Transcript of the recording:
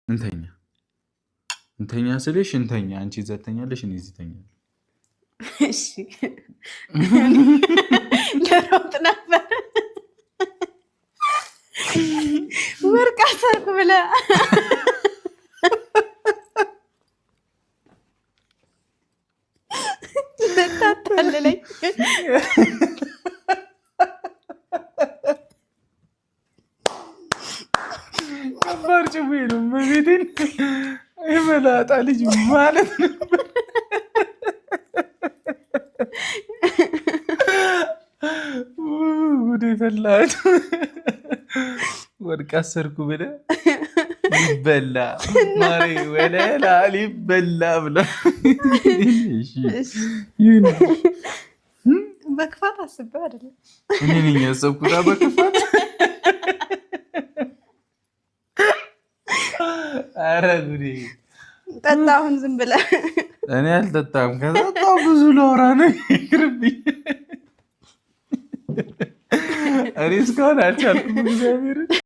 እንተኛ እንተኛ ስልሽ እንተኛ። አንቺ እዛ ትተኛለሽ፣ እኔ እዚህ እተኛለሁ። እሺ፣ ልሮጥ ነበር፣ ወርቅ አሰርኩ ብለህ ልታታልለኝ። ከባድ ጭዌ ነው። መቤቴን የመላጣ ልጅ ማለት ነበር። ጉዴ ፈላች። ወድቅ አሰርኩ ብለህ ሊበላ ማሬ ወለላ ሊበላ ብለህ። በክፋት አስቤው አይደለም። እኔ ነኝ ያሰብኩት በክፋት። ኧረ ጉዴ! ጠጣ አሁን ዝም ብለህ። እኔ አልጠጣም። ከጠጣሁ ብዙ ላወራ ነው። ይቅርብኝ። እኔ እስካሁን አልቻልኩም። እግዚአብሔርን።